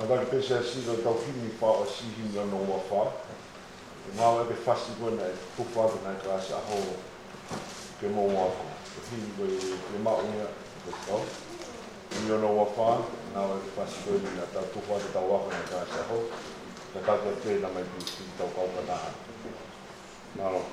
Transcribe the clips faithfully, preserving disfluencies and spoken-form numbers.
Naʻa ke pese a silo tau himi pao a si himi ono ua fā. Ngāue ʻa e fasi ko ena ʻe tufa atu ʻa e kalasi ʻaho ke mou ako. Ko e himi ko ē ke maʻu ia, ko e tau. Himi ono ua fā, ngāue ʻa e fasi ko ena naʻa tau tufa atu tau ako ʻa e kalasi ʻaho. Ka tau ka te na mai ki ki tau kau ka naha. Mālō.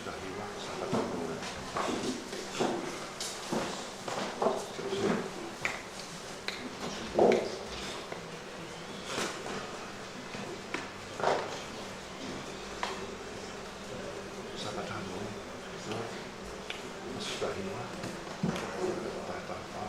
Taha hiva, Sāpate Moʻui. Sāpate Moʻui. Sāpate Moʻui. Sāpate Moʻui.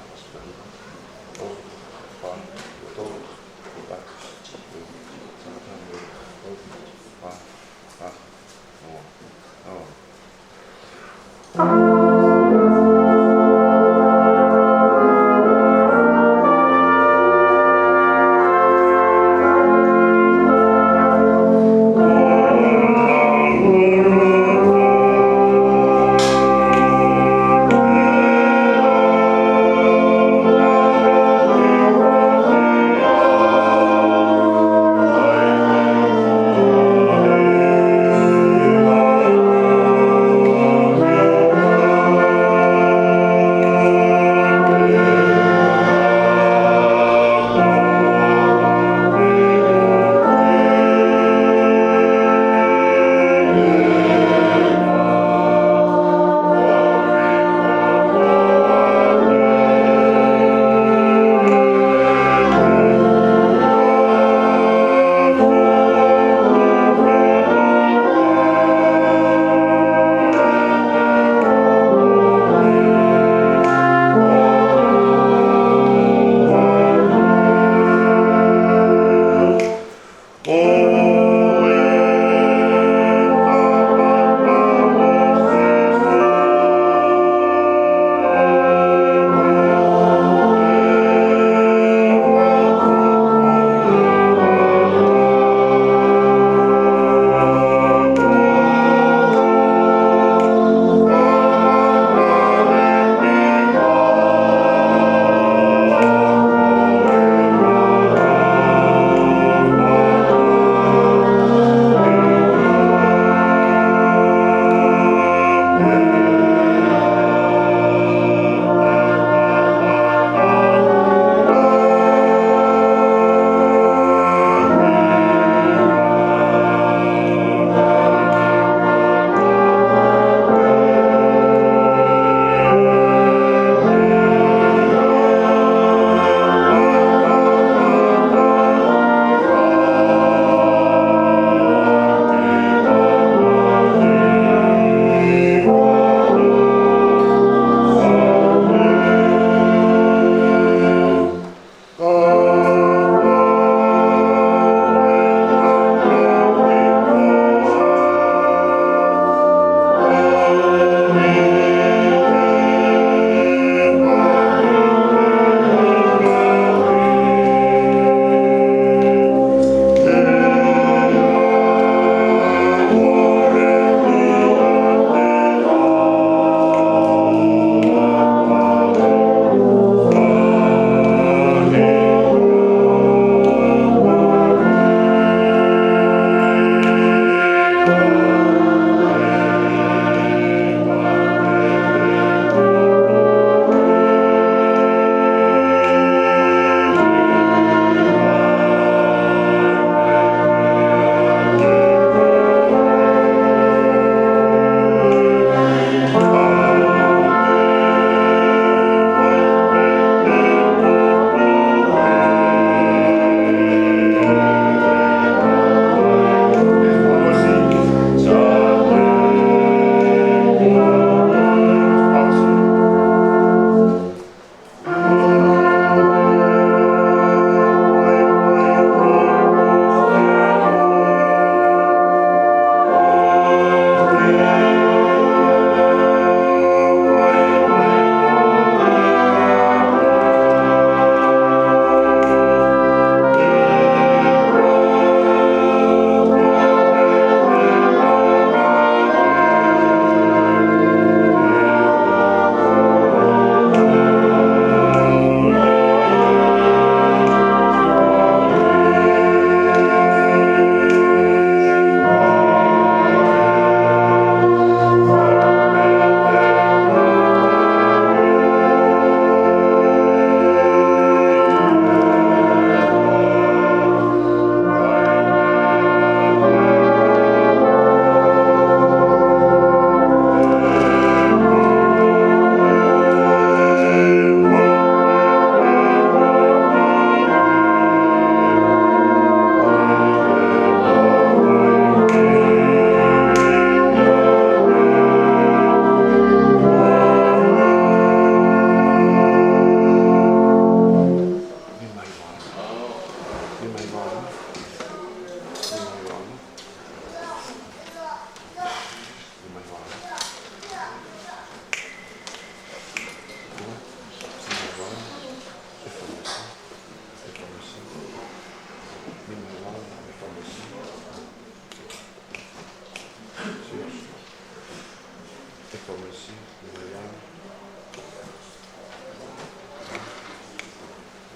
Komesi, Iwaiana.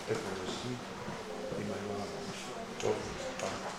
E Komesi, Iwaiana. Tau, tau.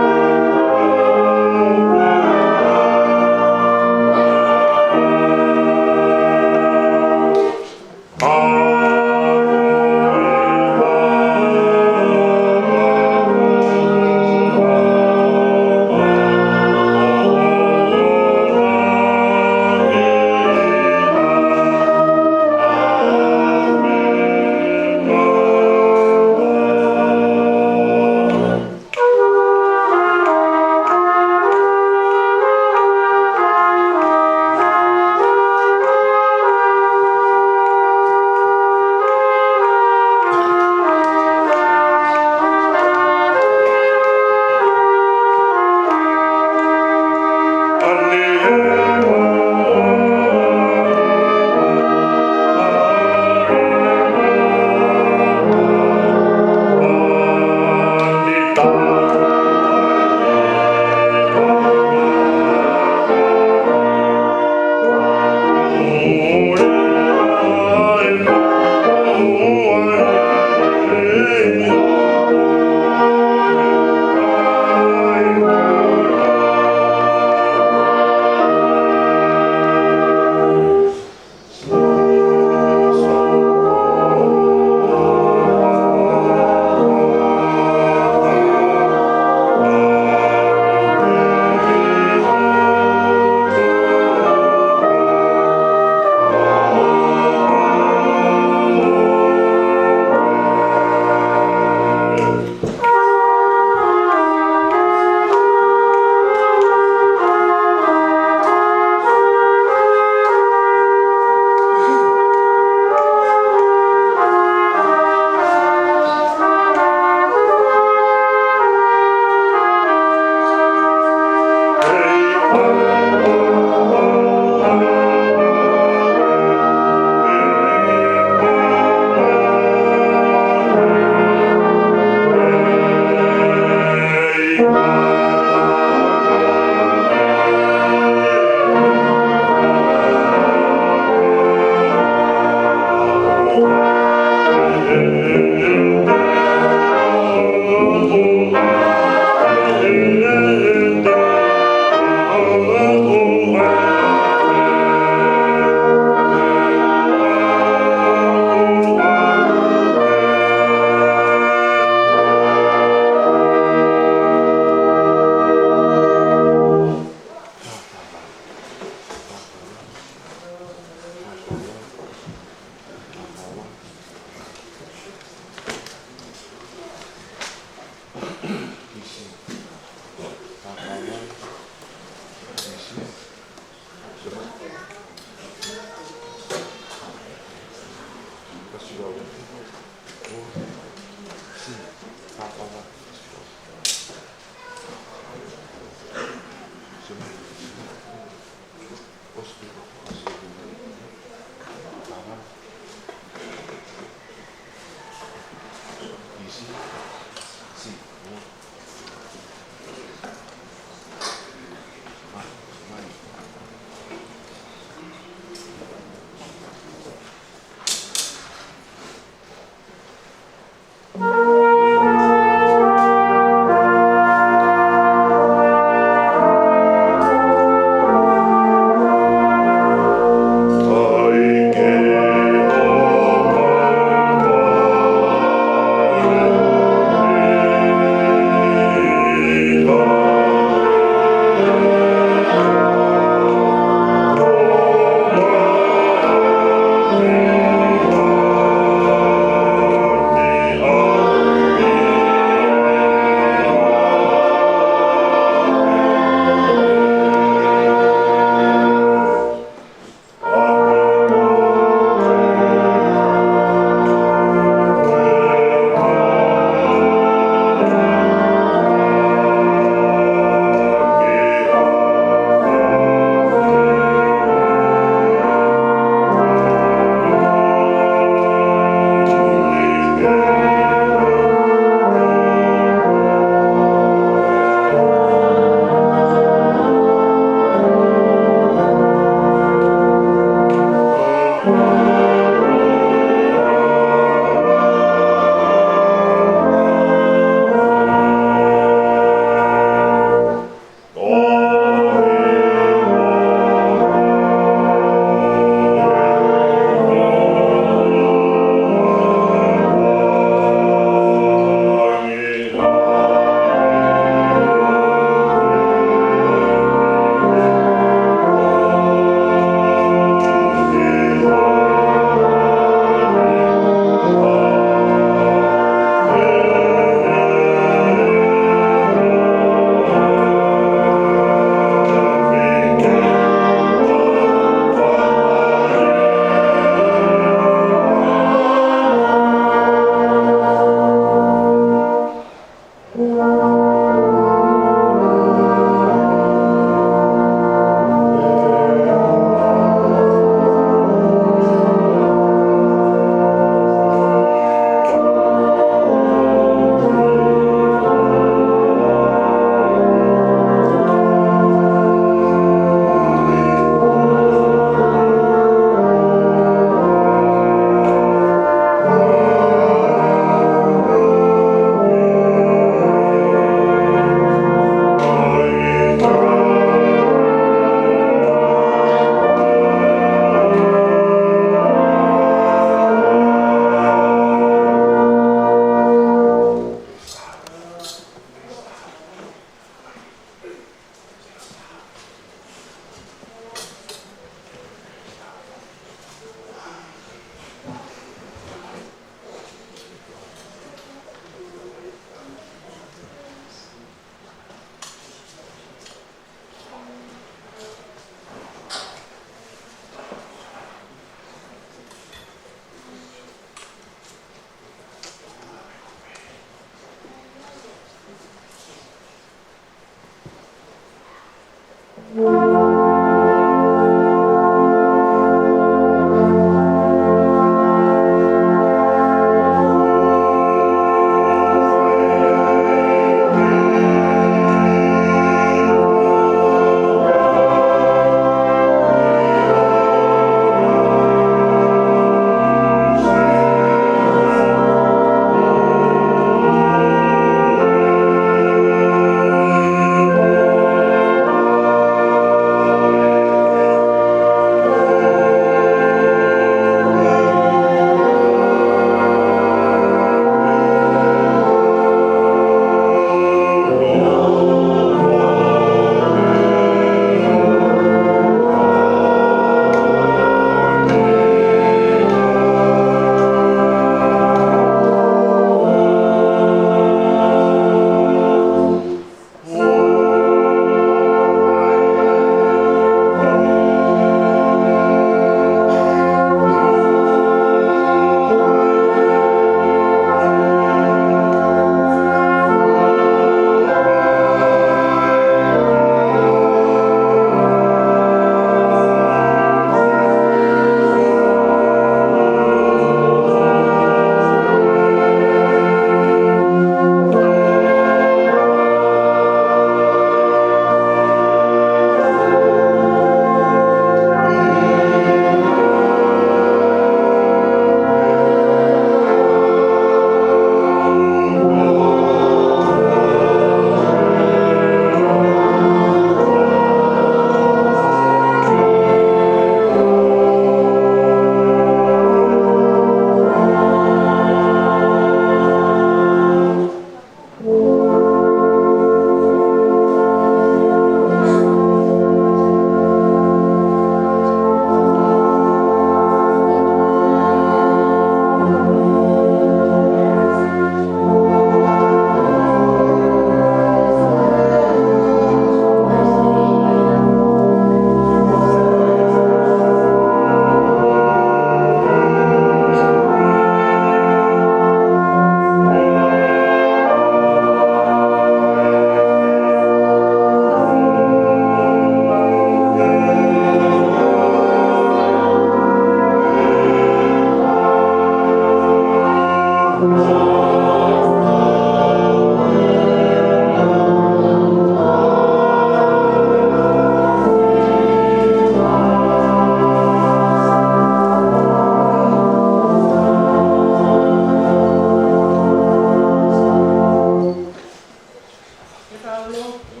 Ke tau lotu.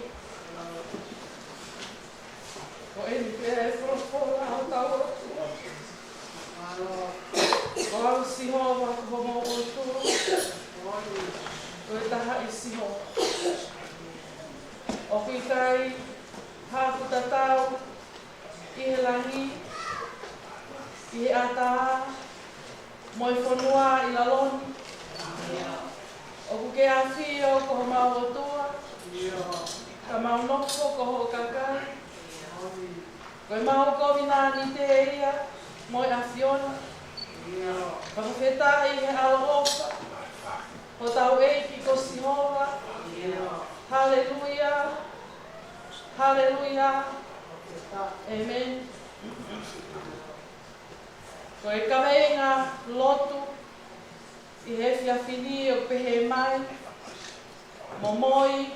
Ko eni pē ʻa e folofola ʻa hotau ʻOtua. Ko au Sihova ko homau ʻOtua, ko e taha ʻi Sihova. ʻOku ʻikai ha ʻoku tatau ʻi he langi, ʻi he ʻatā, mo e fonua ʻi lalo ni. ʻOku ke ʻafio ko homau ʻOtua, ka mau nofo ko hoʻo kakai. Ko ʻemau kovinānite ia mo e ʻAfiona. Fakafetaʻi he ʻaloʻofa hotau ʻEiki ko Sihova, Haleluia. Haleluia. ʻĒmeni. Ko e kaveinga lotu ʻi he efiafi ni ʻoku pehē mai: Momoi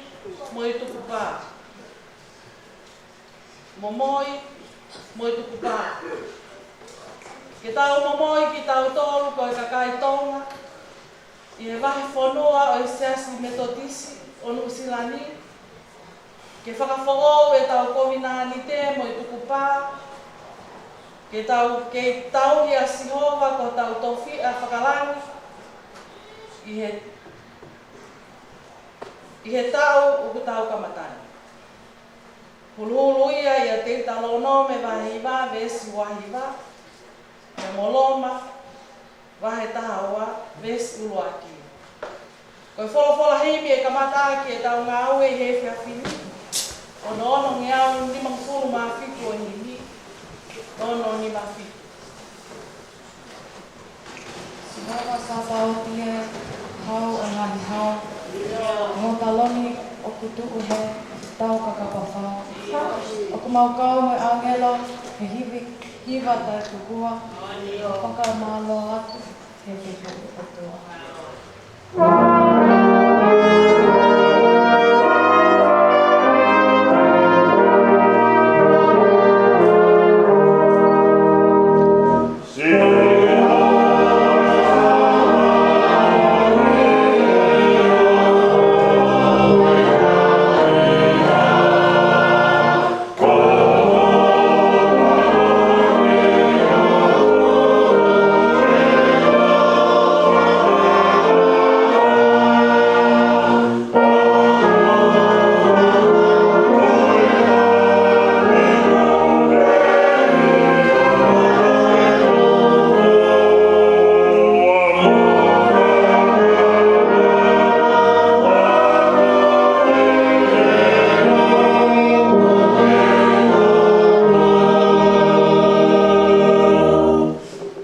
mo e tukupā. Momoi mo e tukupā. Ke tau momoi kitautolu ko e kakai Tonga ʻi he vahefonua ʻo e Siasi Metotisi ʻo Nuʻusila ni, ke fakafoʻou ʻetau kovinānite mo e tukupā, ke tau, ke tauhi ʻa Sihova ko hotau tofiʻa fakalangi ʻi he, ʻi he taʻu ʻoku tau kamata ni. Huluhulu ia ʻia Teutalōnome vahe hiva veesi ua hiva, pea mo Loma vahe taha ua veesi ʻuluaki. Ko e folofola himi ʻe kamata ʻaki ʻetau ngāue ʻi he efiafi ni, ko hono onongeau nimangofulu mā fitu ʻo e himi, ono nima fitu. Sihova Sāpaoti ē, Hau ʻo e ngaahi hau, ko hoʻo taloni ʻoku tuʻu he tau kakapa fau. ʻOku mau kau mo e ʻāngelo he hiva, hiva taʻetupua, ʻo fakamālō atu ki he Fepuʻi ʻOtua.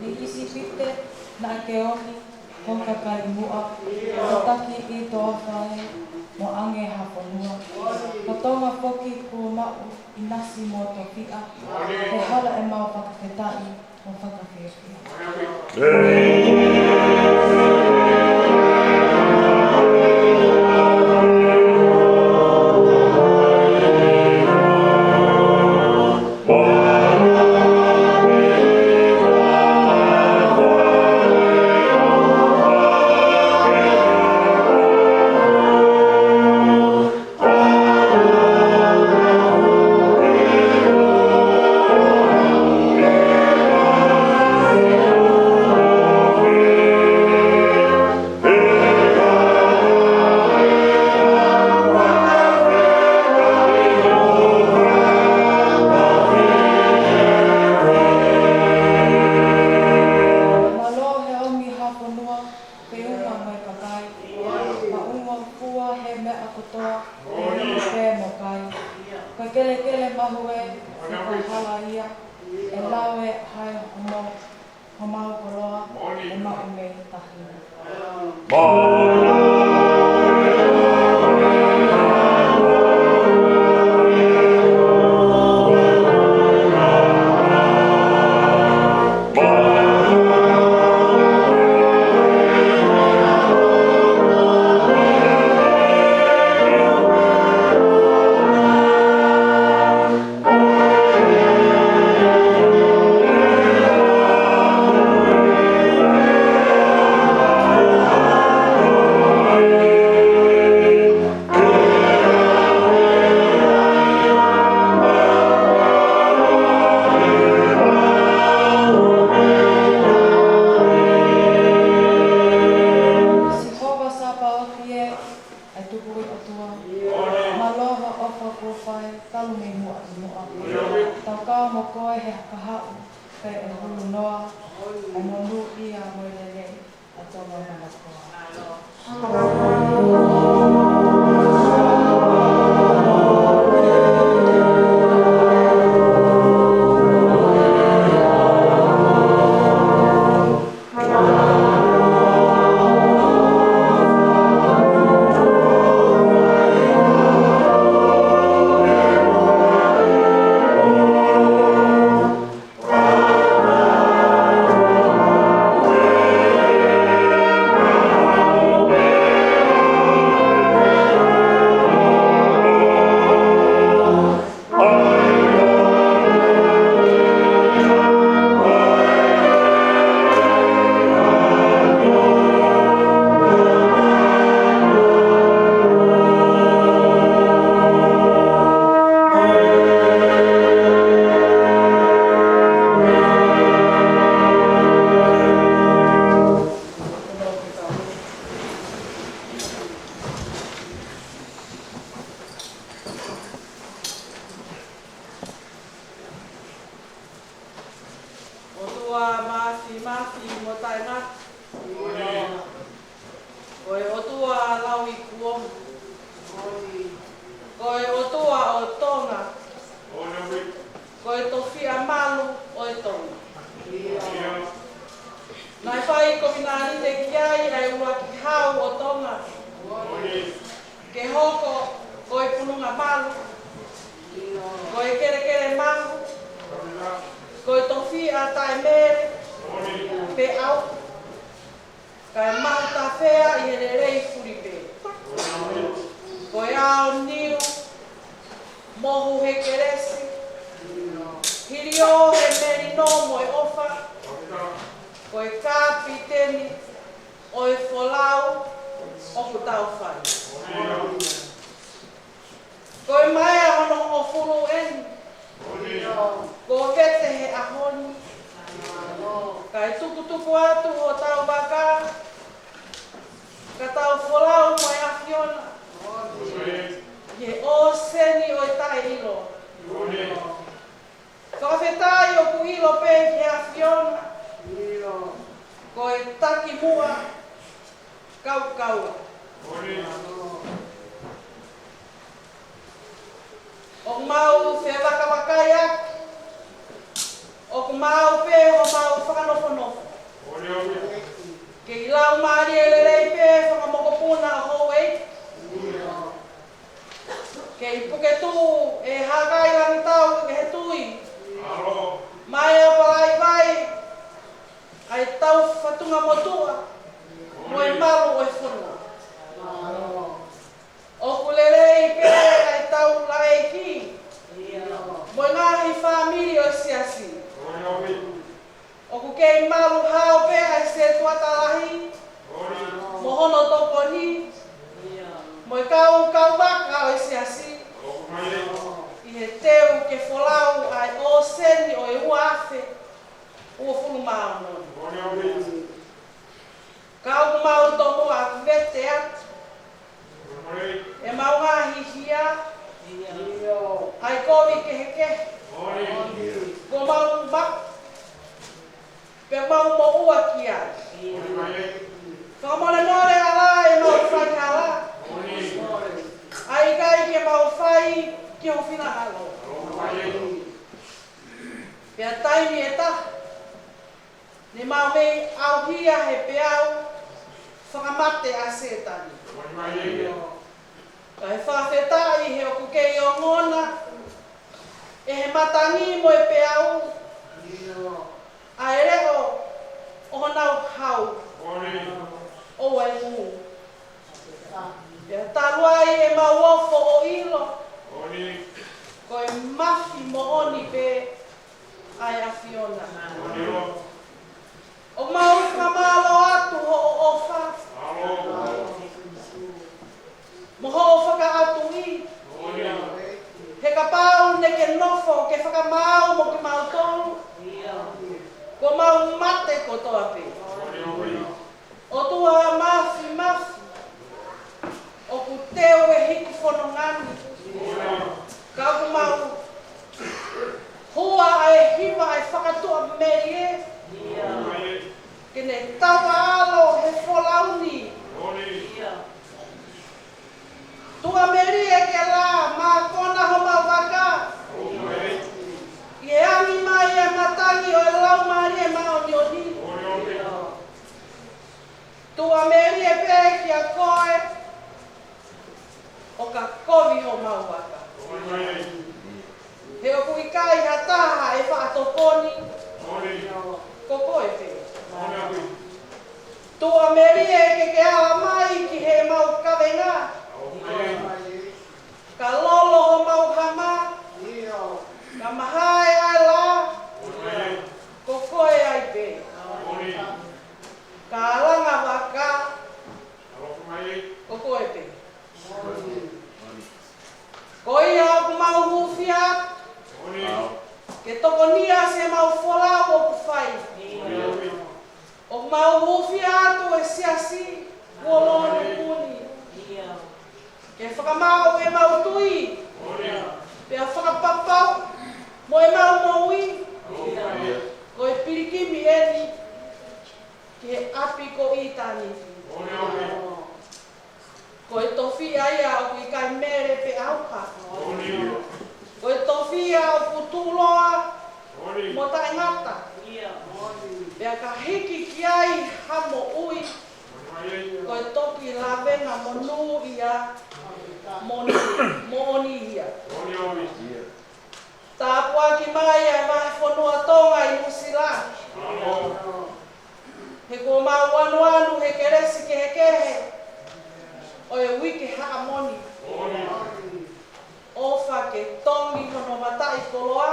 ʻI ʻIsipite naʻa ke ohi, ko e kakai muʻa, ko e taki ʻi he toafa ē, mo ʻange ha fonua. Ko Tonga foki kuo maʻu ʻinasi mo tofiʻa, he hala ʻemau fakafetaʻi mo fakafiefia. Mālō he ʻomi ha fonua, feʻunga mo e kakai, maʻunga fua he meʻa kotoa, ʻi he pē mo kai. Ko e kelekele mahu ē, ʻoku hala ia, ʻe lau ē, hae homau, homau koloa, ʻe maʻu mei tahi. Sihova Sāpaoti ē, ʻa e Tukuʻi ʻOtua. Mālō hoʻo ʻofa kuo fai talu mei muʻa ki muʻa. Tau kau mo koe he kahaʻu, pea ʻe hulu noa ʻa e monūʻia mo e lelei ʻa Tonga manakoa. Māfi mo taʻengata. Ko e ʻOtua lau ikuonga. Ko e ʻOtua ʻo Tonga. Ko e tofiʻa malu ʻo e Tonga. Naʻe fai kovinānite ki ai ʻa e ʻUluaki Hau ʻo Tonga. Ke hoko ko e pulunga malu, ko e kelekele mahu, ko e tofiʻa taʻemele, pe ʻau, kae mahu tafea ʻi he lelei fulipē. Ko e ao niu, mohu he kelesi, hilio he melino mo e ʻofa, ko e kapiteni ʻo e folau ʻoku tau fai. Ko e maea hono hongofulu eni, kuo vete he ʻaho ni, kae tukutuku atu hotau vaka, ka tau folau mo e ʻAfiona ʻi he ʻōseni ʻo e taʻeʻiloa. Fakafetaʻi ʻoku ʻilo pē ki he ʻAfiona, ko e takimuʻa kaukaua. ʻOku mau fevakavakai ʻaki, ʻoku mau pē homau fakanofonofo. Kei laumālie lelei pē fakamokopuna ʻo houʻeiki. Kei puke tuʻu ʻe Hakai Langitau ʻi he tui, maea palaivai ʻa e tau fatunga motuʻa mo e malu ʻo e fonua. ʻOku lelei pē ʻa e tau laʻeiki mo e ngaahi fāmili ʻo e siasi. ʻOku kei malu hao pē ʻa e setuata lahi mo hono tokoni mo e kau kauvaka ʻo e siasi ʻi he teu ke folau ʻa e ʻōseni ʻo e ua afe uofulu mā ono. Ka ʻoku mau tomuʻa vete atu ʻemau ngaahi hia ʻa e kovi kehekehe kuo mau maʻu pea mau moʻua ki ai. Fakamolemole ʻa e ʻemau faihala ʻa e ʻikai ke mau fai ki ho finangalo. Pea taimi ʻe taha ne mau mei ʻauhia he peau fakamate ʻa Sētane. Ka ʻi he fakafetaʻi he ʻoku kei ongona ʻe he matangi mo e peau ʻa e leʻo ʻo honau hau ʻo e ngū. Pea talu ai ʻemau ofo ʻo ʻilo ko e mafi moʻoni pē ʻa e ʻAfiona. ʻOku mau fakamālō atu hoʻo ʻofa mo hoʻo fakaʻatuʻi. He kapau naʻe ke nofo ke fakamaau mo kimautolu, kuo mau mate kotoa pē. ʻOtua Māfimafi, ʻoku teu e hiki fononga ni, ka ʻoku mau hua ʻa e hiva ʻa e fakatuʻamelie ke ne tauʻaʻalo he folau ni. Tuʻamelie ke lā mākona homau vaka ʻi he angi mai ʻa e matangi ʻo e Laumālie Māʻoniʻoni. Tuʻamelie pē kiate koe ʻo ka kovi homau vaka. He ʻoku ʻikai ha taha ʻe faʻa tokoni, ko koe pē. Tuʻamelie ke ke ala mai ki heʻemau kavenga, ka lolo homau hama, ka mahae ʻa e lā, ko koe ai pē. Ka langa vaka, ko koe pē. Ko ia ʻoku mau hūfia ke tokonia siʻemau folau ʻoku fai. ʻOku mau hūfia atu e siasi kuo lōnukuni ke fakamaau ʻemau tui pea fakapapau mo ʻemau moʻui. Ko e pilikimi eni he ʻapi ko ʻitāniti. Ko e tofiʻa ia ʻoku ʻikai mele pe ʻauha. Ko e tofiʻa ʻoku tuʻuloa mo taʻengata. Pea ka hiki ki ai ha moʻui, ko e toki lavenga monūʻia, moʻoni, moʻoni ia. Tāpuaki mai ʻa e vahefonua Tonga ʻi Nuʻusila. He kuo mau anuanu he kelesi kehekehe ʻo e Uike Haʻamoni. ʻOfa ke tongi hono mataʻikoloa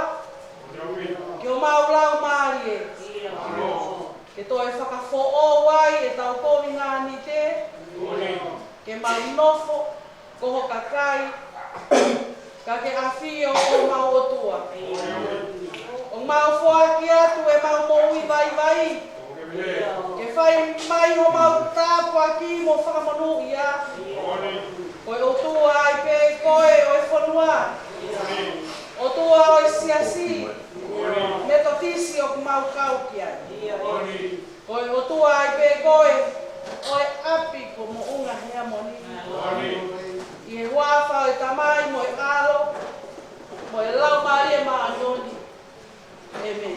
ki homau laumālie, ke toe fakafoʻou ai ʻetau kovinānite, ke mau nofo ko ho kakai, ka ke ʻafio ko homau ʻOtua. ʻOku mau foaki atu ʻemau moʻui vaivai, ke fai mai homau tāpuaki mo fakamonūʻia. Ko e ʻOtua ai pē koe ʻo e fonua, ʻOtua ʻo e Siasi Metotisi ʻoku mau kau ki ai. Ko e ʻOtua ai pē koe ʻo e ʻapi ko Moʻunga Heamoni. ʻI he huafa ʻo e Tamai mo e ʻAlo mo e Laumālie Māʻoniʻoni. ʻĒmeni.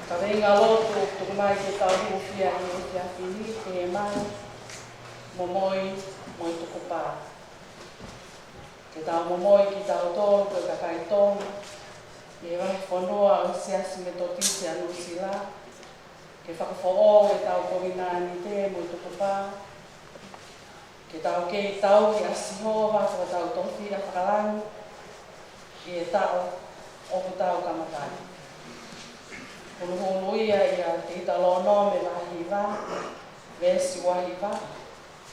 Kaveinga lotu, tuku mai ke tau hūfia ʻi he efiafi ni, ke mai, momoi, mo e tukupā. Ke tau momoi kitautolu ko e kakai Tonga ʻi he vahefonua ʻo e Siasi Metotisi ʻa Nuʻusila, ke fakafoʻou ʻetau kovinānite mo e tukupā, ke tau kei tauhi ʻa Sihova ko hotau tofiʻa fakalangi ʻi he taʻu ʻoku tau kamata ai. Huluhulu ia ʻia Teutalōnome vahe hiva, veesi ua hiva,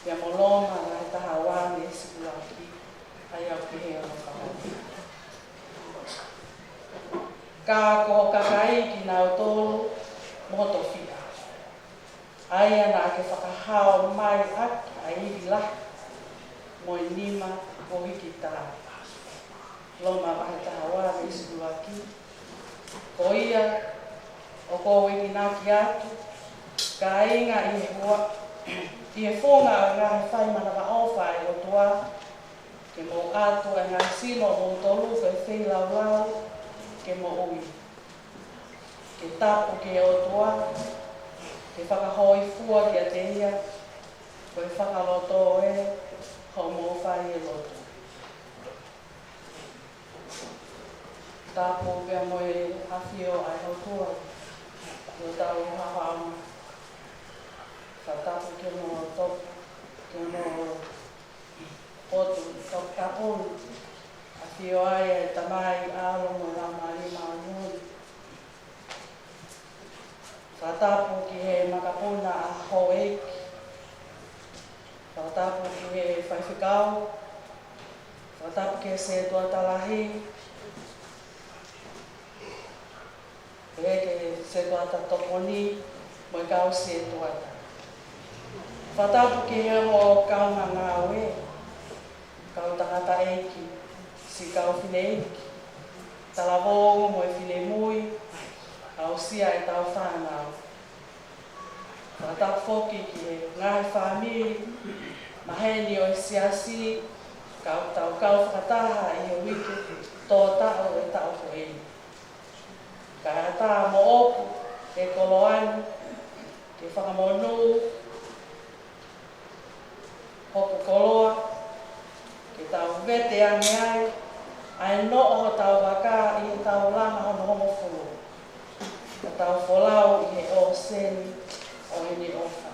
pea mo Loma vahe taha ua, veesi ʻuluaki, ʻa ia ʻoku pehē hono fakalea: Ka ko ho kakai kinautolu mo ho tofiʻa, ʻa ia naʻa ke fakahao mai ʻaki ʻa e ivi lahi mo e nima kuo hiki tā. Loma vahe taha ua, veesi ʻuluaki. Ko ia ʻoku ou enginaki atu, kāinga, ʻi he hua-, ʻi he funga ʻo e ngaahi fai manavaʻofa ʻa e ʻOtua, ke mou ʻatu ʻa e ngaahi sino ʻomoutolu ko e feilaulau ke moʻui, ke tapu ki he ʻOtua, ke fakahōifua kiate ia, ko e fakaloto ē hoʻomou fai e lotu. Tapu pea mo e ʻafio ʻa e ʻOtua ʻi hotau haʻofanga. Fakatapu ki hono topu, ki hono potu toputapu, ʻafio ai ʻa e Tamai, ʻAlo mo e Laumālie Māʻoniʻoni. Fakatapu ki he makapuna ʻa houʻeiki. Fakatapu ki he faifekau. Fakatapu ki he setuata lahi. Pehē ki he setuata tokoni, mo e kau setuata. Fakatapu ki he ongo kaungā ngāue, kau tangataʻeiki, siʻi kau fineʻeiki, talavou mo e finemui, aʻusia ʻetau fānau. Fakatapu foki ki he ngaahi fāmili maheni ʻo e siasi, kau tau kau fakataha ʻi he uike tō taʻu ʻo e taʻu ko eni. Kae ʻatā moʻoku e koloa ni ke fakamonū hoku koloa, ke tau vete ange ai ʻa e noʻo hotau vaka ʻi heʻetau langa hono hongofulu, ka tau folau ʻi he ʻōseni ʻo ʻene ʻofa.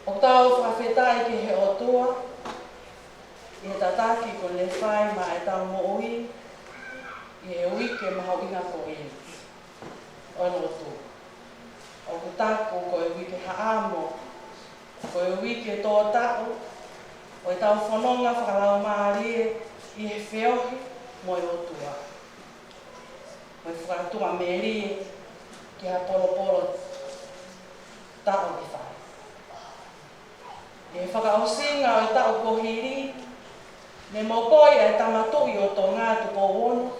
ʻOku tau fakafetaʻi ki he ʻOtua ʻi he tataki kuo ne fai maʻa ʻetau moʻui ʻi he uike mahuʻinga ko eni ʻo e lotu. ʻOku taku ko e uike haʻamo, ko e uike tō taʻu ʻo ʻetau fononga fakalaumālie ʻi he feohi mo e ʻOtua, mo e fakatuʻamelie ki ha polopolo taʻu ʻe fai. ʻI he fakaʻosinga ʻo e taʻu kuo hili, ne mokoi ʻa e Tama Tuʻi ʻo Tonga, Tupou Ono,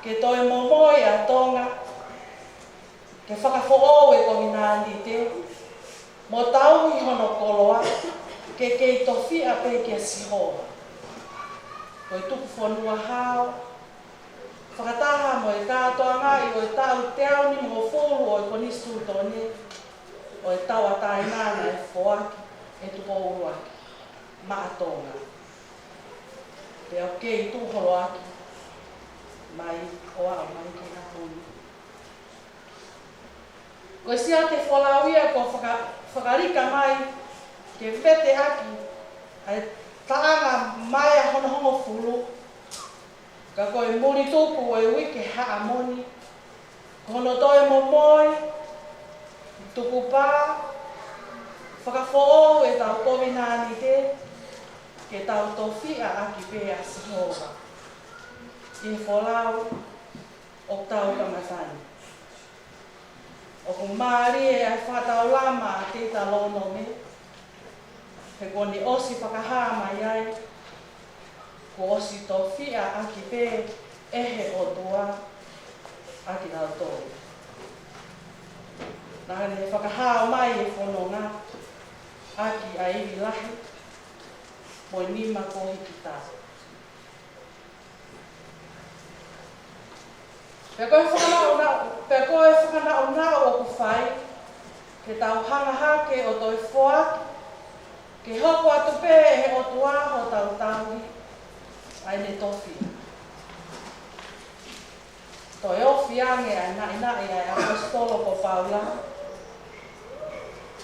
ke toe momoi ʻa Tonga, ke fakafoʻou e kovinānite, mo tauhi hono koloa ke kei tofiʻa pē kia Sihova. Ko e tuku fonua hao, fakataha mo e kātoangaʻi ʻo e taʻu teau nimangofulu ʻo e Konisitūtone ʻo e Tauʻatāina naʻe foaki ʻe Tupou ʻUluaki maʻa Tonga, pea ʻoku kei tuʻu holoaki mai ʻo aʻu mai ki he ʻaho ni. Ko e siate folau ia kuo faka-, fakalika mai ke veteʻaki ʻa e taʻanga mai ʻa hono hongofulu, ka ko e mulituku ʻo e uike haʻamo ni, ko hono toe momoi, tukupā, fakafoʻou ʻetau kovinānite, ke tau tofiʻa ʻaki pē ʻa Sihova ʻi he folau ʻoku tau kamata ni. ʻOku mālie ʻa e fakataulama ʻa Teutalōnome, he kuo ne ʻosi fakahā mai ai, kuo ʻosi tofiʻa ʻaki pē ʻe he ʻOtua ʻa kitautolu. Naʻa ne fakahā mai e fononga ʻaki ʻa e ivi lahi mo e nima kuo hiki tā. Pea ko e fakanaʻunaʻu, pea ko e fakanaʻunaʻu ʻoku fai ke tau hanga hake ʻo toe foaki, ke hoko atu pē ʻe he ʻOtua hotau tauhi ʻa ʻene tofiʻa. Toe ofi ange ʻa e naʻinaʻi ʻa e ʻaposetolo ko Paula,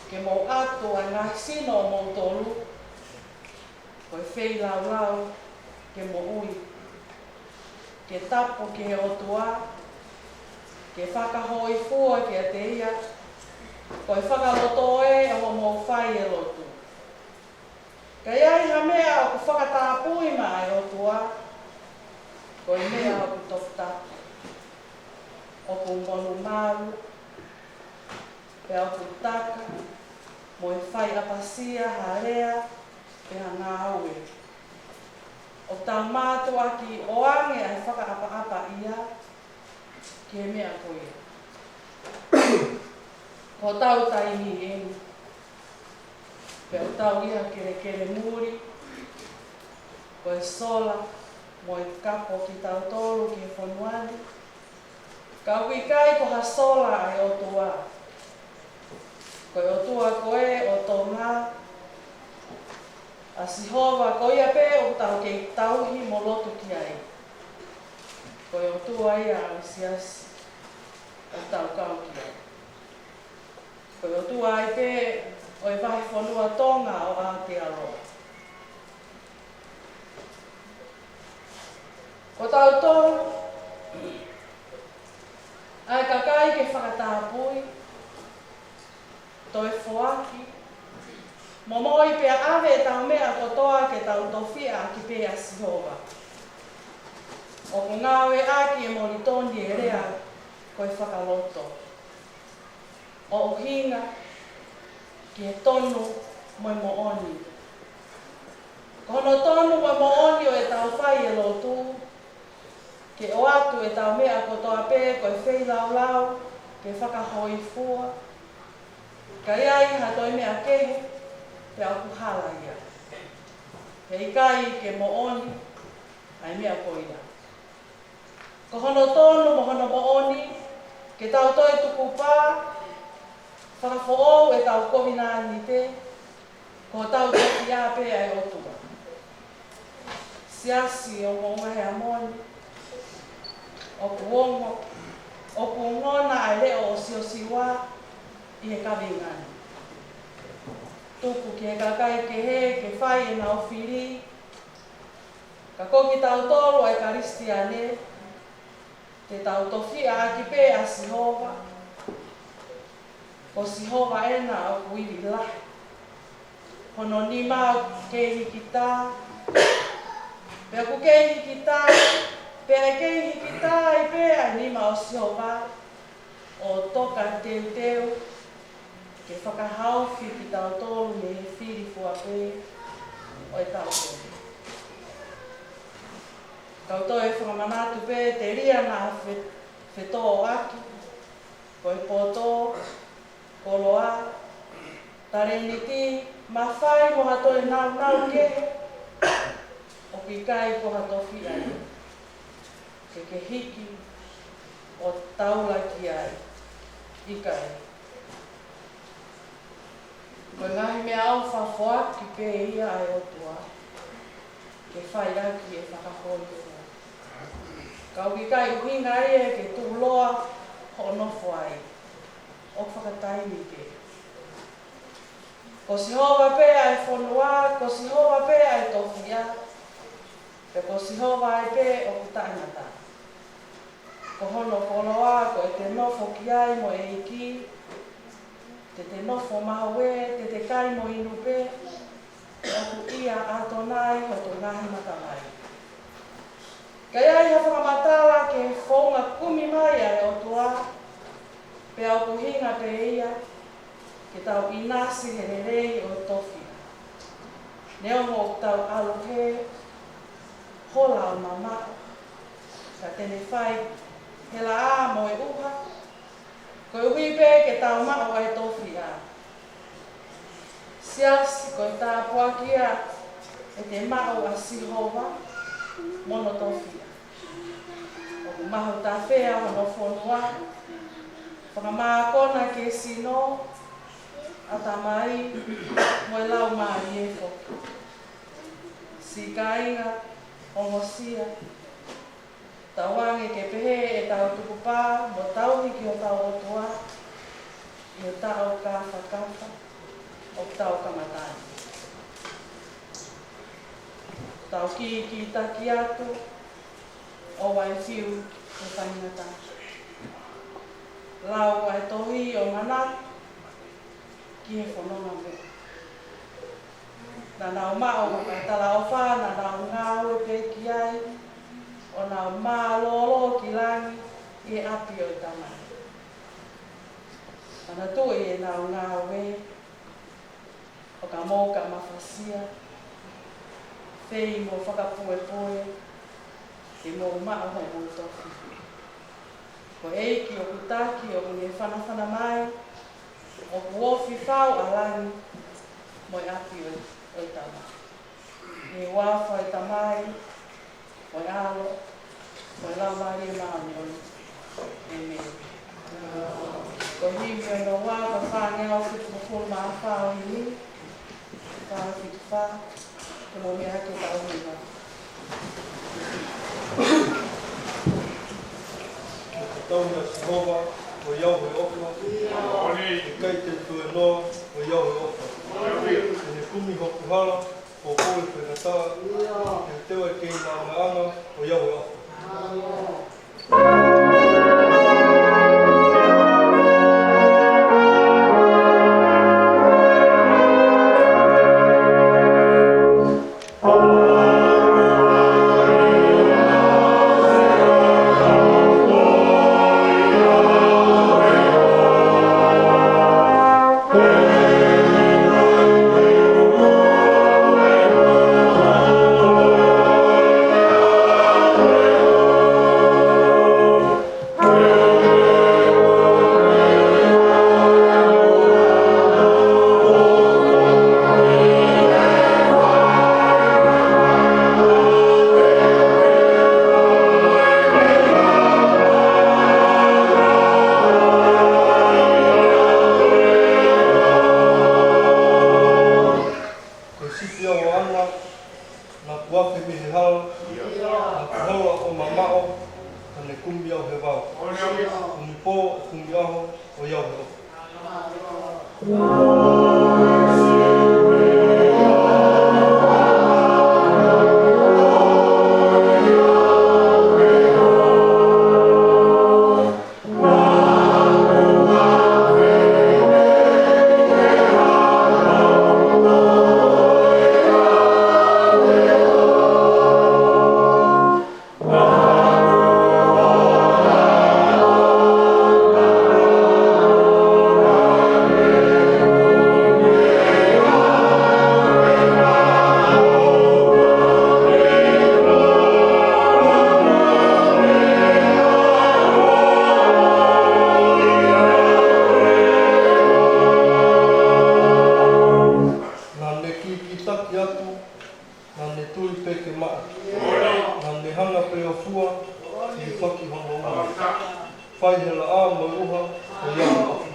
ke mou ʻatu ʻa e ngaahi sino ʻomoutolu ko e feilaulau ke moʻui, ke tapu ki he ʻOtua, ke fakahōifua kiate ia, ko e fakalotoʻi ʻo hoʻomou fai e lotu. Ka ʻi ai ha meʻa ʻoku fakatapui maʻa e ʻOtua, ko e meʻa ʻoku toputapu, ʻoku monumanu, pea ʻoku taka mo e fai ʻapasia ha lea pe ha ngāue. ʻOku tau mātuʻaki ʻoange ʻa e fakaʻapaʻapa ia ki he meʻa ko ia. Ko hotau taimi eni, pea ʻoku tau ʻi ha kelekele muli, ko e sola mo e kapo kitautolu ki he fonua ni. Ka ʻoku ʻikai ko ha sola ʻa e ʻOtua. Ko e ʻOtua ko ē ʻo Tonga, ʻa Sihova, ko ia pē ʻoku tau kei tauhi mo lotu ki ai. Ko e ʻOtua ia ʻa e siasi ʻoku tau kau ki ai. Ko e ʻOtua ai pē ʻo e vahefonua Tonga ʻo Aotearoa. Ko tautolu ʻa e kakai ke fakatapui, toe foaki, momoi pea ʻave ʻetau meʻa kotoa ke tau tofiʻa ʻaki pē ʻa Sihova. ʻOku ngāueʻaki e molitoni e lea ko e fakaloto, ʻo ʻuhinga ki he tonu mo e moʻoni. Ko hono tonu mo e moʻoni ʻo ʻetau fai e lotu, ke ʻoatu ʻetau meʻa kotoa pē ko e feilaulau ke fakahōifua, ka ʻi ai ha toe meʻa kehe pea ʻoku hala ia. He ʻikai ke moʻoni ʻa e meʻa ko ia. Ko hono tonu mo hono moʻoni ke tau toe tukupā, fakafoʻou ʻetau kovinānite, ko hotau tofiʻa pē ʻa e ʻOtua. Siasi ʻo Moʻunga Heamoni, ʻoku ongo, ʻoku ongona ʻa e leʻo ʻo Siosiua ʻi he kaveinga ni. Tuku ki he kakai kehe ke fai ʻenau fili, ka ko kitautolu ʻa e Kalisitiane, te tau tofiʻa ʻaki pē ʻa Sihova. Ko Sihova ʻena ʻoku ivi lahi. Hono nima ʻoku kei hikitā, pea ʻoku kei hikitā, pea ʻe kei hikitā ai pē ʻa e nima ʻo Sihova, ʻo toka teuteu ke fakahaofi kitautolu mei he fili fua pē ʻo ʻetau tonu. Kau toe fakamanatu pē, telia naʻa fe-, fetōʻaki, ko e poto, koloa, talēniti, mafai mo ha toe nāunau kehe, ʻoku ʻikai ko ha tofiʻa ia ke ke hiki ʻo taula ki ai. ʻIkai. Ko e ngaahi meʻaʻofa foaki pē ia ʻa e ʻOtua ke fai ʻaki e fakahōifua. Ka ʻoku ʻikai ʻuhinga ia ke tuʻuloa hoʻo nofo ai. ʻOku fakataimi pē. Ko Sihova pē ʻa e fonua, ko Sihova pē ʻa e tofiʻa, pea ko Sihova ai pē ʻoku taʻengata. Ko hono koloa ko ʻete nofo ki ai mo e ʻEiki, te te nofo mahuʻi, te te kai mo inu pē, ʻoku ʻia ʻAtonai hoto ngaahi matavai. Ka ʻi ai ha fakamatala ki he founga kumi mai ʻa e ʻOtua, pea ʻoku ʻuhinga pē ia ke tau ʻinasi he lelei ʻo e tofiʻa. Neongo ʻoku tau ʻalu he hola ʻo mamaʻo, ka te ne fai he laʻā mo e ʻuha, koeʻuhi pē ke tau maʻu ʻa e tofiʻa. Siasi, ko e tāpuaki ia ʻete maʻu ʻa Sihova mo hono tofiʻa. ʻOku mahutafea hono fonua, fakamākona ki he sino, ʻatamai, mo e laumālie foki. Siʻi kāinga, ongosia, tauange ke pehē ʻetau tukupā mo tauhi ki hotau ʻOtua ʻi he taʻu kāfakafa ʻoku tau kamata ni. Tau kīkītaki atu, ʻoua ʻe fiu he faingataʻa. Lau ʻa e tohi ʻo manatu ki he fononga mo. Naʻa nau maʻu ʻa e talaʻofa naʻa nau ngāue pē ki ai, ʻo nau mālōlō ki langi ʻi he ʻapi ʻo e Tamai. Manatuʻi ʻenau ngāue, ʻo ka mou ka mafasia, fei mo fakapuepue, ke mou maʻu hoʻomou tofiʻa. Ko e ʻEiki ʻoku taki ʻoku ne fanafana mai, ʻoku ofi fau ʻa langi mo e ʻapi ʻo e, ʻo e Tamai. ʻI he huafa ʻo e Tamai, mo e ʻAlo, mo e Laumālie Māʻoniʻoni. ʻĒmeni. Ko e himi hono ua, ko e fāngeau fitungofulu mā fā ʻo e himi, fā fitu fā, ko e moʻui ʻa e tauhi. Tauhi ʻa Sihova, ʻoiauē ʻofa. ʻIkai te u tuēnoa, ʻoiauē ʻofa. Te ne kumi hoku hala, ʻo pō ʻi he faingataʻa, te u teu ʻa e kei maʻamaʻanga, ʻoiauē ʻofa. Ko e sipi ʻa ʻAna, naʻa ku afe mei he hala, naʻa ku hola ʻo mamaʻo, ka ne kumi au he vao. Kumi pō, kumi ʻaho, ʻoiauē ʻofa. Naʻa ne kikitaki atu, naʻa ne tui pē ke maʻa. Naʻa ne hanga pē ʻo fua, hilifaki hono ua. Fai he laʻā mo e ʻuha, ʻoiauē ʻofa.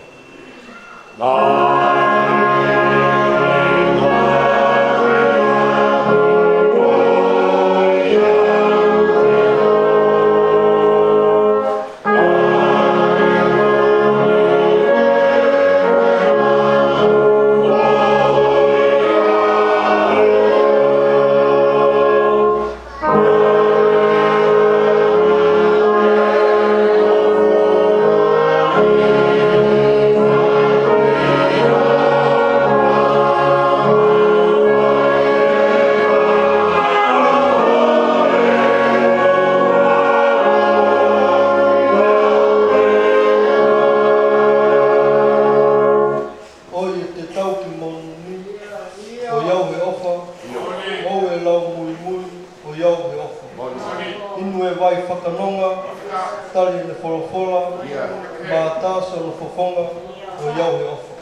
ʻOi ʻete tau ki monū ni, ʻoiauē ʻofa. ʻOi ʻe lau muimui, ʻoiauē ʻofa. Inu e vai fakanonga, tali ʻene folofola, mātā siʻono fofonga, ʻoiauē ʻofa.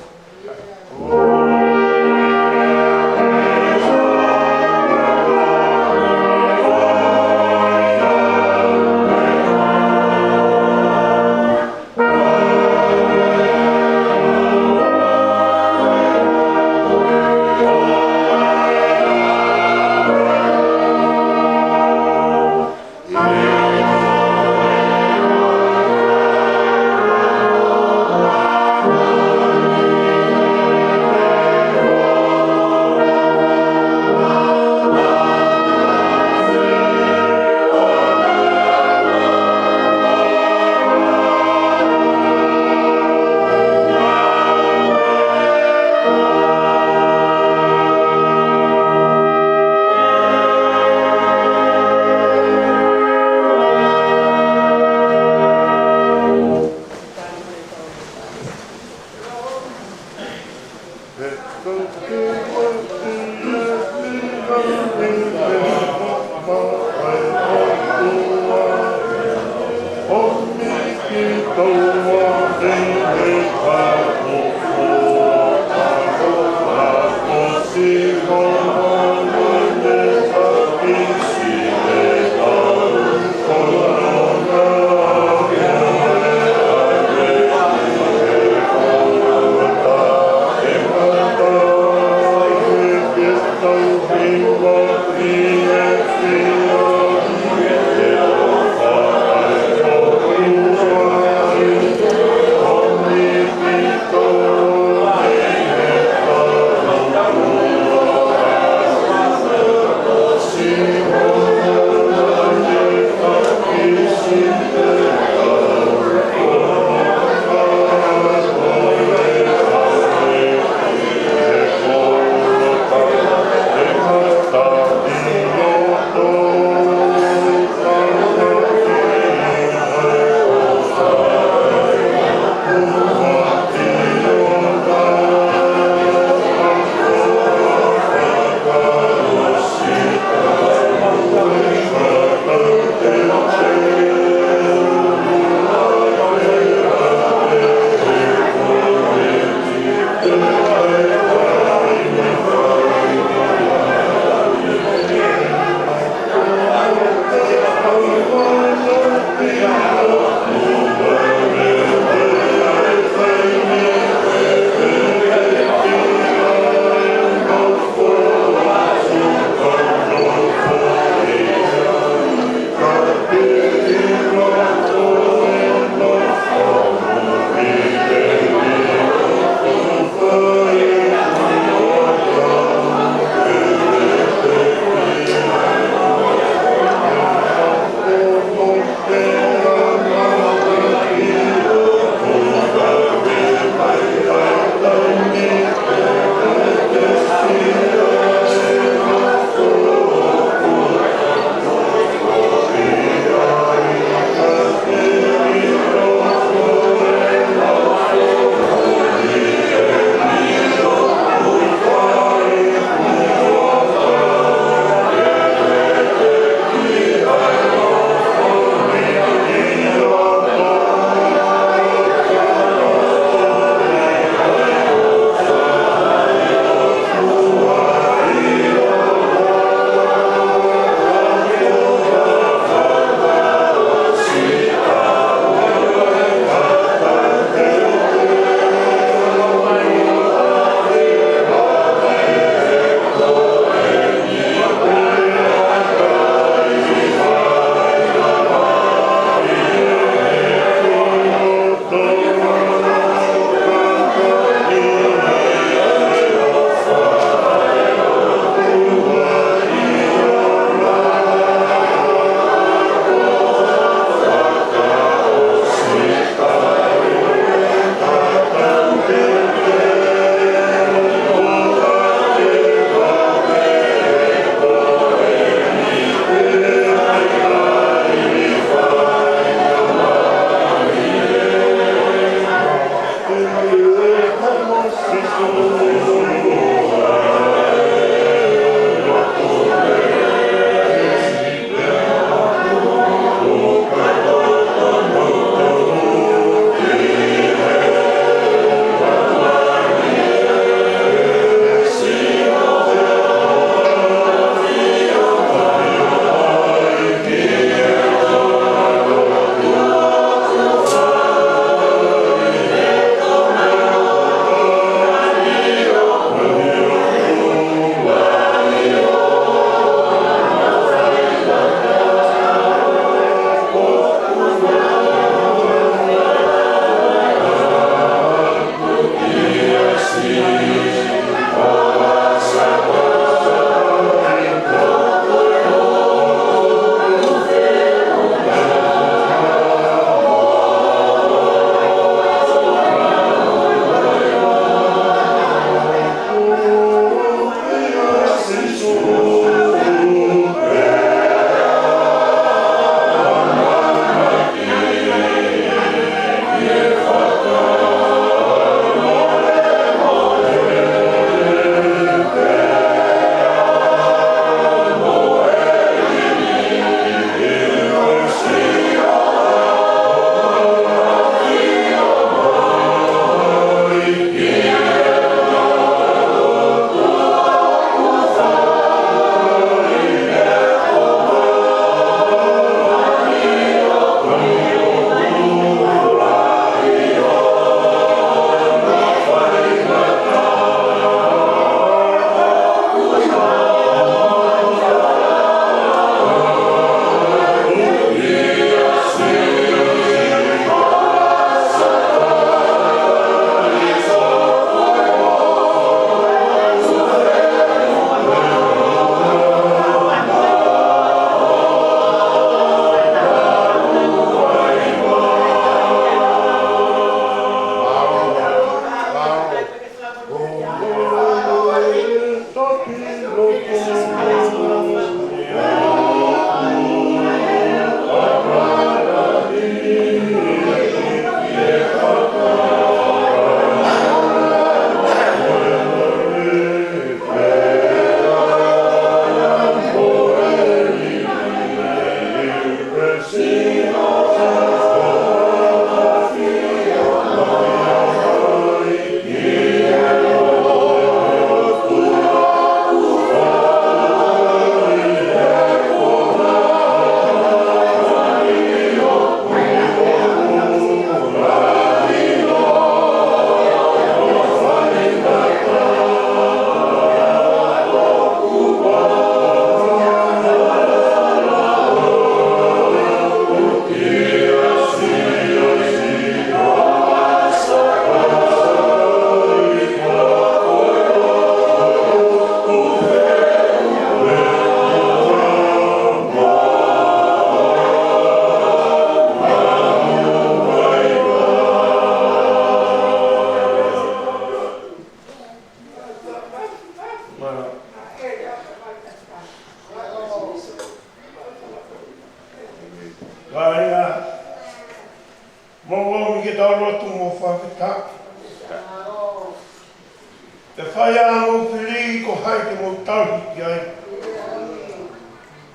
ʻE fai ʻa hoʻomou fili, ko hai te mou tauhi ki ai?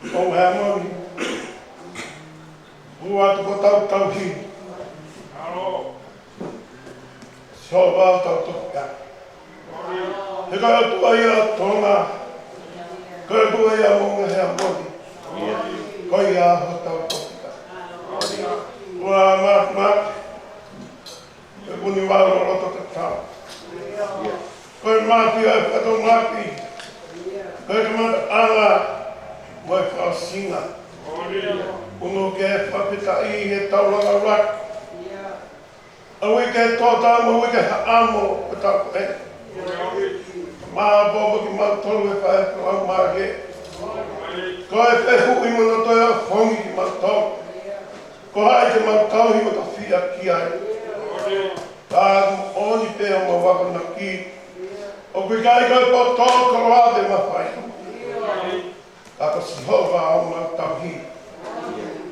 ʻOku ʻi ai e moʻoni. Ua, tuku tau tauhi. Sihova, tau toki ʻai. He ko e ʻOtua ia ʻo Tonga. Ko e ʻOtua ia ʻo Moʻunga Heamoni. Ko ia hotau Toketā. Ua, Mafimafi. Ko e ʻuhinga ʻoku ou loto ke tau. Ko e mafi ʻa e Fatongapi. Ko e kamataʻanga mo e fakaʻosinga. ʻOku ou fakafetaʻi he tau langa ua. ʻA e uike tō taha mo e uike haʻamo ko e tau ko ē. Mālō kimautolu e faifekau mālie. Ko e fehuʻi mo hono toe ʻofongi kimautolu. Ko hai te mau tauhi mo tofiʻa ki ai? Ka ʻoku moʻoni pē ʻemau akonaki. ʻOku ʻikai ko e poto, koloa pe mafai. Ka ko Sihova ʻoku mau tauhi.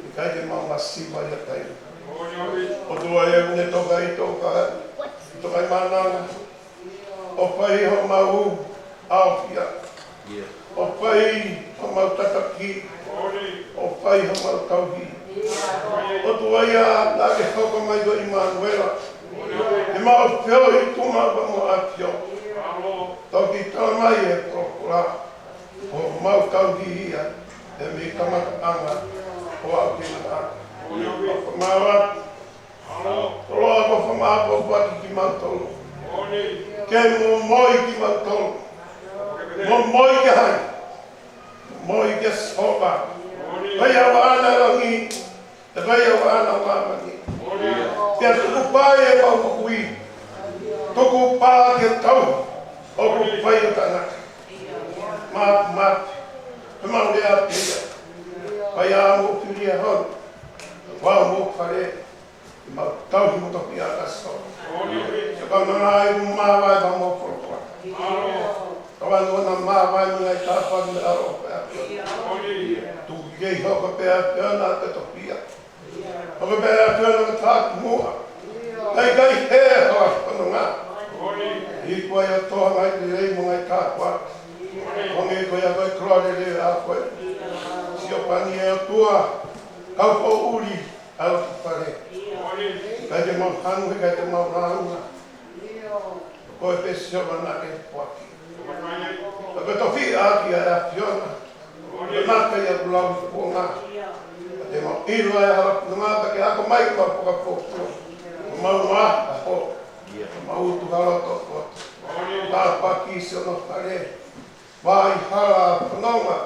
ʻIkai te mau masiva ia tai. ʻOtua ē, ʻoku ne toka ʻi toka, toka ʻi mananga. ʻO fai homau ʻaofia. ʻO fai homau tataki. ʻO fai homau tauhi. ʻOtua ia naʻa ke hoko mai ko ʻImanuela. ʻEmau feohi, tuʻu maʻu pea mo ʻAfio. Toki tala mai e folofola. Ko homau tauhi ia, ʻe mei kamataʻanga ʻo aʻu ki he ngataʻanga. ʻOku mau ʻoatu koloa mo fakamāʻopoʻopo ʻaki kimautolu. Ke momoi kimautolu. Momoi ki hai? Momoi kia Sihova. Ko ia ʻoku ʻaʻana e langi, pea ko ia ʻoku ʻaʻana e māmani. Pea tukupā ʻemau moʻui. Tukupā ke tau ʻoku fai ʻo tangata. Mafimafi. Pea mau lea pē ia. Fai ʻa hoʻomou fili ʻa hon. Fai ʻa hoʻomou fale. Mau tauhi mo tofiʻa kia Sihova. Sio ka nana ai mo māvae ka mo folofola. Ka ʻoua naʻa māvae mo e ngaahi tāpuaki mo e ʻaloʻofa ʻa e ʻAfiona. Tuku ke hoko pē ʻa e ʻAfiona ko e tofiʻa. Hoko pē ʻa e ʻAfiona ko e tākimuʻa. ʻIkai ke hē ha fononga. Iku ai ʻa e toʻa ngaahi lelei mo e ngaahi tāpuaki. Hangē ko ia ko e koloa lelei ʻa koe. Siopani ʻe ʻOtua. Kau poʻuli. ʻAlu ki fale. ʻIkai te mau hanu, ʻikai te mau lāunga. Ko e pē Sihova naʻa ke foaki. Ko e tofiʻa ʻaki ʻa e ʻAfiona. Ko e maka ia kuo lau ʻi kuonga. Ka te mau ʻilo ʻa e hala fononga, ka ke ako mai ke mau fakafokua. Ko mau maha ho. Ko mau utu halo toko. Tāpuaki siʻono fale. Vai hala fononga.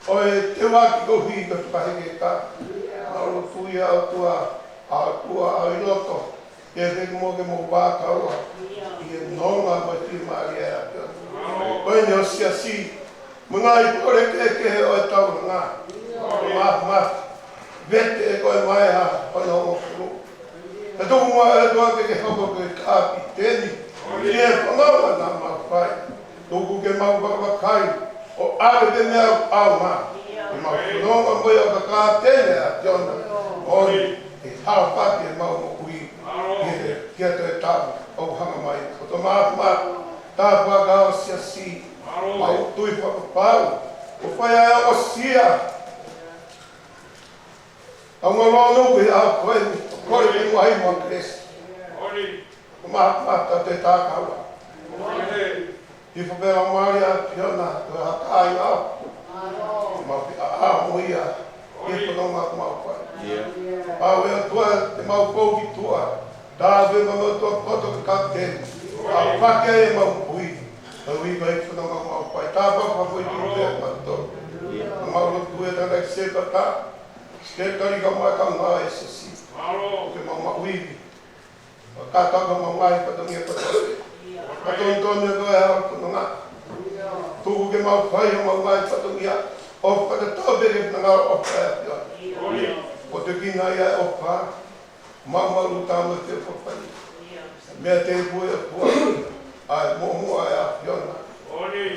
ʻO e teuaki koeʻuhi ko e fakahekeka. Mau lotu ia ʻOtua, ʻOtua ʻa e loto. Ke fekimoke mo vākaua. ʻI he nonga mo e fiemālie ʻa e ʻAfiona. Ko eni ho siasi. Mo e ngaahi pole kehekehe ʻo e taulanga. Mafimafi. Vete ʻe koe mai ha fānau ʻo fulu. He tuku muʻa ʻe ʻOtua ke ke hoko ko e kapiteni. ʻI he fononga naʻa mau fai. Tuku ke mau vakavakai, ʻo ʻave pē meʻa ʻoku ʻaonga. Ke mau fononga mo ia ʻo kapiteni ʻa e ʻAfiona. ʻOi, ke haofaki ʻemau moʻui. Ki he, ki he toe taʻu ʻoku hanga mai. ʻOtua Mafimafi, tāpuakiʻi ho siasi. Mau tui fakapapau. ʻO fai ʻa e aʻusia. ʻA e ngaahi lotu ʻi he ʻaho ko eni, kole ke muahi mo kelesi. Ko Mafimafi tau te tākaua. Hifo pē ʻa e Laumālie ʻa e ʻAfiona, ko e haka ai au. Mau pē ʻa ʻa mo ia, ʻi he fononga ʻoku mau fai. Pau ʻe ʻOtua te mau pou ki tuʻa. Tāpē ma mau tuʻa poto ke kapiteni. ʻAfaki ai ʻemau moʻui. Ka ui mai fononga ʻoku mau fai. Tāpuaki fakafoʻituitui ʻa e mautolu. Mau lotu e tana ki se pata. Sekelitali kae ʻumaʻā e kaungā ʻo e siasi. Ke mau maʻu ivi. Ka ka ka mau ngaahi fatongia kotoa. Ka tonutonu ko e hala fononga. Tuku ke mau fai ʻemau ngaahi fatongia. ʻO fakatatau pē ki he finangalo ʻofa ʻa e ʻAfiona. Ko e tokoni ia ʻofa. Mau mau luta mo e fefofani. Meʻa tēpū ʻe ʻOtua. ʻA e muʻomuʻa ʻa e ʻAfiona.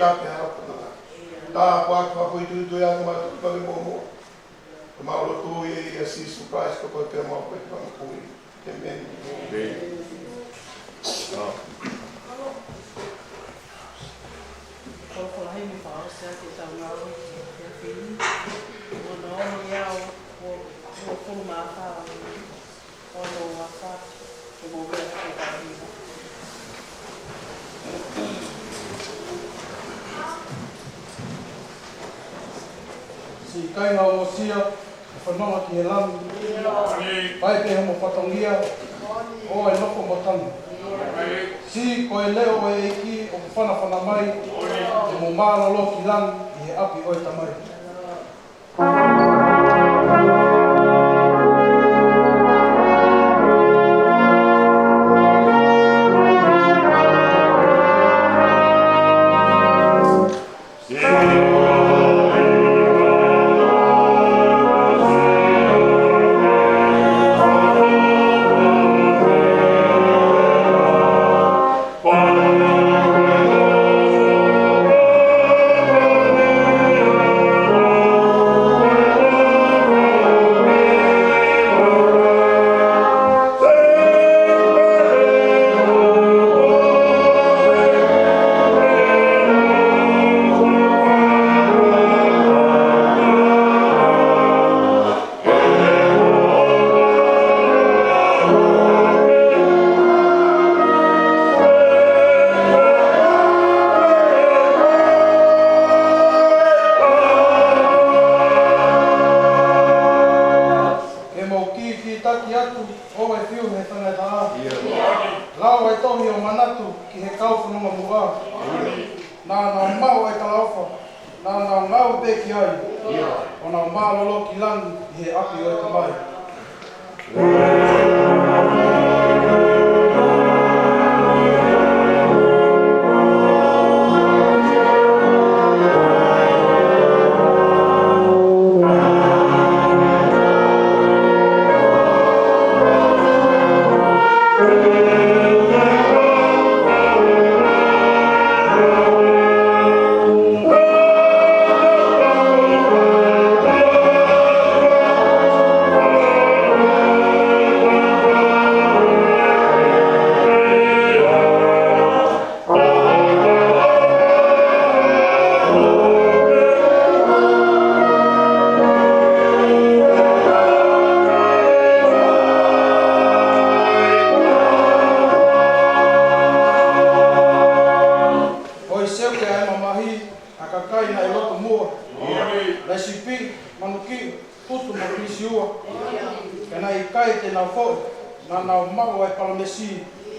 Tāpē hala fononga. Tāpuaki fakafoʻituitui ʻa e mau tuku muʻomuʻa. Mau lotu ʻia Sīsū Kalaisi ko e ʻEiki pea mo e Fakamoʻui. ʻĒmeni. ʻĒmeni. Ke tau ngāue ki he efiafi ni. Ono ono ʻi he ʻaho, ua, uofulu mā fā, ono ua fā, ke mou meʻa ki he kāinga. Siʻi kāinga ʻo Mosia, ʻoku fanongo ki he langi. Fai pē hoʻomou fatongia, ʻo e nofo mo tangi. Siʻi ko e leʻo ʻo e ʻEiki ʻoku fanafana mai, ke mou mālōlō ki langi ʻi he ʻapi ʻo e Tamai. Ke mou kīkītaki atu, ʻo e fiu he tangata. Lau e tohi ʻo manatu ki he kau fanongo muʻa. Naʻa nau maʻu e talaʻofa, naʻa nau ngāue pē ki ai, ʻo nau mālōlō ki langi ʻi he ʻapi ʻo e Tamai. Hoi, seuke ʻa e mamahi ʻa e kakai naʻe lotu muʻa. Naʻe sipi, manuki, putu mo e kisiua. Ka naʻe ʻikai te nau foʻi, naʻa nau maʻu ʻa e palōmesi,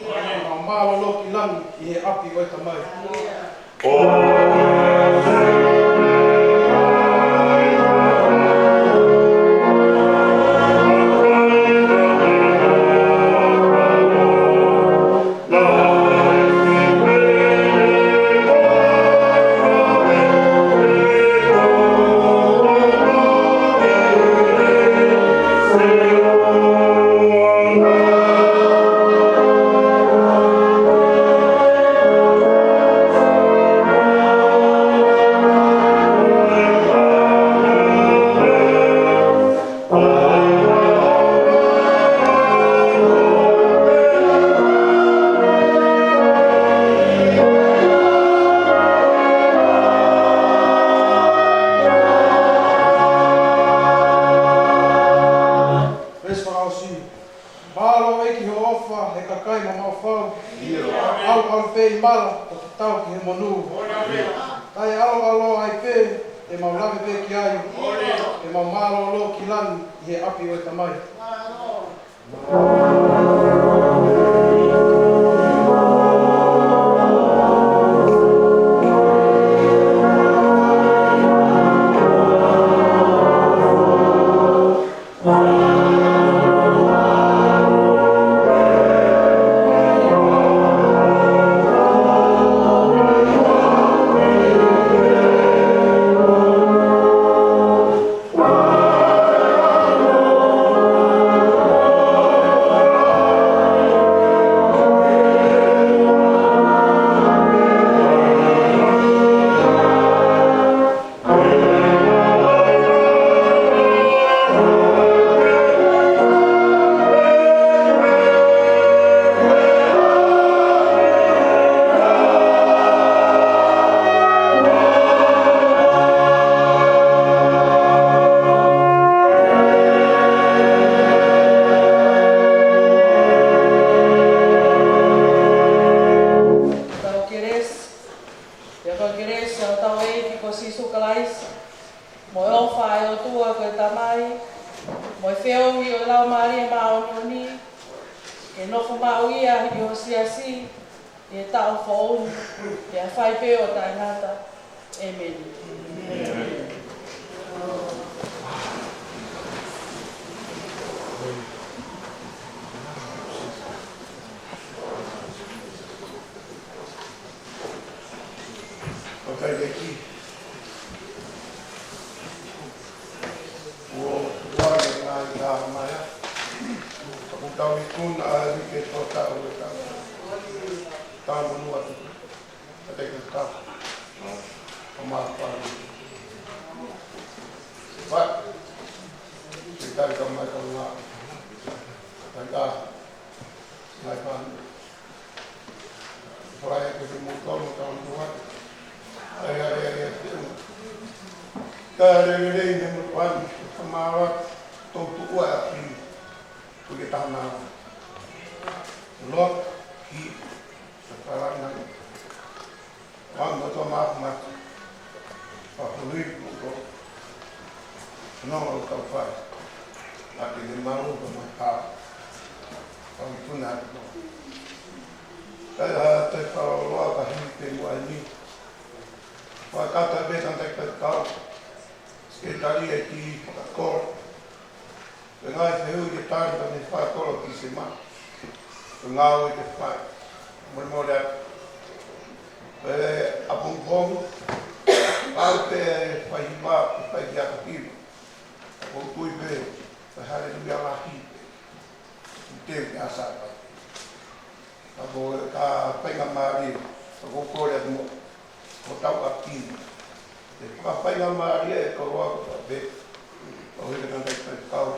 ʻo nau mālōlō ki langi ʻi he ʻapi ʻo e Tamai. Veesi fakaʻosi. Mālō ʻEiki hoʻo ʻofa he kakai mamaʻo fau. ʻAlu ʻalu pē ʻi mala ʻo tatau ki he monū. Taʻe ʻaloʻalo ai pē, te mau lave pē ki ai. Te mau mālōlō ki langi ʻi he ʻapi ʻo e Tamai. Mo e ʻofa ʻa e ʻOtua ko e Tamai, mo e feohi ʻo e Laumālie Māʻoniʻoni, ke nofo maʻu ia ʻi ho siasi ʻi he taʻu foʻou ni, pea fai pē ʻo taʻengata. ʻEmeni. ʻOku ʻikai ke ki. ʻOku ʻi ai e ngaahi taha mai. ʻOku tau ikuna ai ke tō tau e tau. Tau monū atu. Ka te ke tau. ʻO mā pāni. Vai. Ke tari ka mai ka ngā. Vai ka. Vai pāni. Fai ke te mou tau mo tau mo atu. Ai, ai, ai, ai, te u. Ka lelelei ne mo tuan, ka māua, tau tuʻu ʻa pī. Ko ke taha nā. Lot, ki, sa parana. Wan mo tau mā, mā. Pāpului, mo tau. No, o tau fai. A ke ne mau, ka mai ka. Kau i tuna, no. Kai ha te whakaoloa ka hini te mua ni. Fakata pē ka te kai kau. Seketali e ki fakakolo. Pe ngai fehu i te tari ka ne fakakolo ki se ma. Pe ngau i te fai. Mole mole atu. Pe apongipongi. Pau pē fai hiva, pe fai ki aka hiva. Apo tui pē, pe haleluia lahi pē. Te ke asa pai. Ka ko e ka faingamālie, ka ko kore atu mo, ko tau a ki. Te ka faingamālie e koloa ko ka pe, ko hile ka kai kai kau,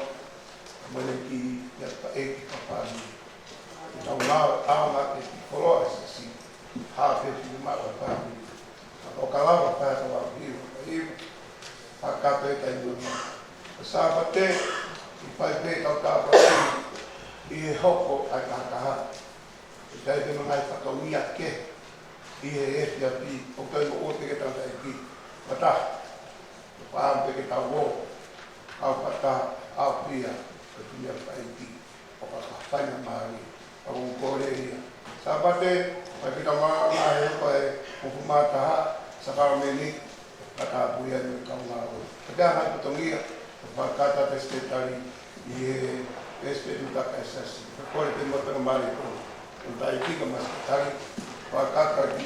mo ne ki ia ka e ki ka pāni. Tau ngā, tau ngā ke ki koloa e sisi, ha ke ki mā ka pāni. Ka ko ka lava ka ka wa ki, ka i, ka ka pe ka i mā. Ka Sāpate, i fai pe ka ka pāni, i he hoko ai ka ka ha. ʻIkai ke mangai fatongia ke, ʻi he efiafi, ʻoku ʻikai mo ʻote ke tangataʻeiki. Mata, ʻo pāmpe ke tau ō, au pata, au pia, ke pia faʻaiki, ʻo ka ka faingamālie, ʻa ʻoku kole ia. Sāpate, mai pita mā, mā he ko e, mo fu mā taha, sakalameni, Ka tāpui ai mo e kaungā ʻo. Ka te aha e fatongia, ʻo fakata te seketali ʻi he Esipetu Taka e Sasi. Ka kole te mo tanga mare ko. ʻO tai ki ka ma seketali, fakata ki